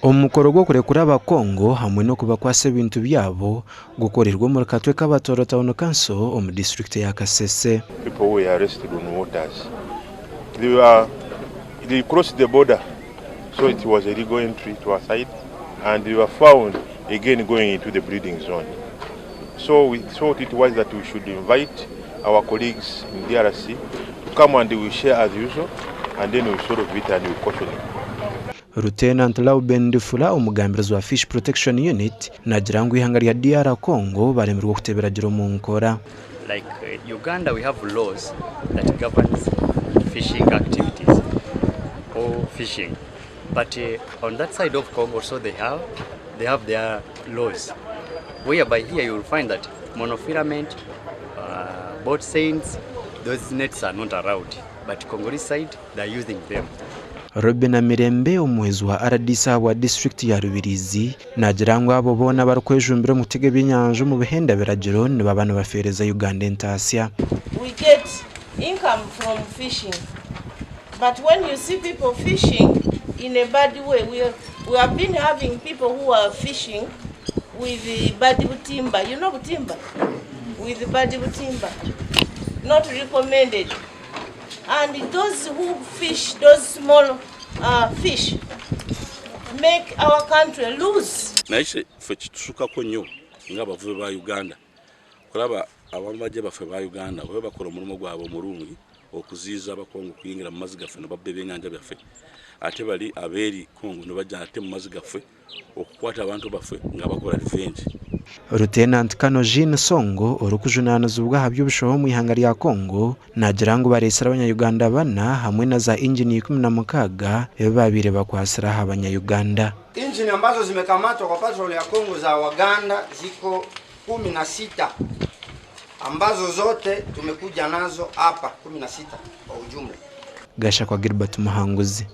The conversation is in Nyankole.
Omukoro gw'okurekura Abakongo hamwe n'okubakwatsa ebintu byabo gukoreirwe omuri Katwe Kabatoro Town Council omu disiturikiti ya Kasese. People who were arrested on waters they were they crossed the border so it was a legal entry to our side and they were found again going into the breeding zone so we thought it was that we should invite our colleagues in DRC to come and we share as usual and then we solve it and we caution it. Lieutenant Lauben Ndifula omugambirizi wa Fish Protection Unit naagira ngu eihanga rya DR Congo baremirwe okuta ebiragiro omu nkora. Like Uganda we have laws that governs fishing activities or fishing but on that side of Congo also they have they have their laws whereby here you will find that monofilament, uh, boat seines, those nets are not allowed but Congolese side they are using them. Robina Mirembe omuhwezi wa RDC ahabwa disiturikiti ya Rubirizi naagira ngu abo boona abarikwejumbira omu kutega ebyenyanja omu bihenda biragiro nibaba nibafeereza Uganda entaasya. We get income from fishing but when you see people fishing in a bad way, we, we have been having people who are fishing with bad butimba. You know butimba? With bad butimba. Not recommended. And those who fish those small fish make our country lose. Naye ffe kitusukako nnyo ng'abavubi ba Uganda kulaba abamagye baffe ba Uganda bwe bakola omulimu gwabwe omurungi okuziiza Abakongo okuyingira mu mazzi gaffe ne babba ebyenyanja byaffe ate bali abeeri Congo ne bajja ate mu mazzi gaffe okukwata abantu baffe nga bakola revenge. Lieutenant Colonel Jean Songo orikujunaanizibwa aha by'obushoho omu ihanga rya Congo naagira ngu bareetsire abanya-Uganda bana hamwe na za ingini 16 ebi baabaire bakwatsire aha banya-Uganda. Injini ambazo zimekamatwa kwa patrol ya Kongo za Waganda ziko 16 ambazo zote tumekuja nazo hapa 16 kwa ujumla. Gashakwa Gilbert Muhanguzi.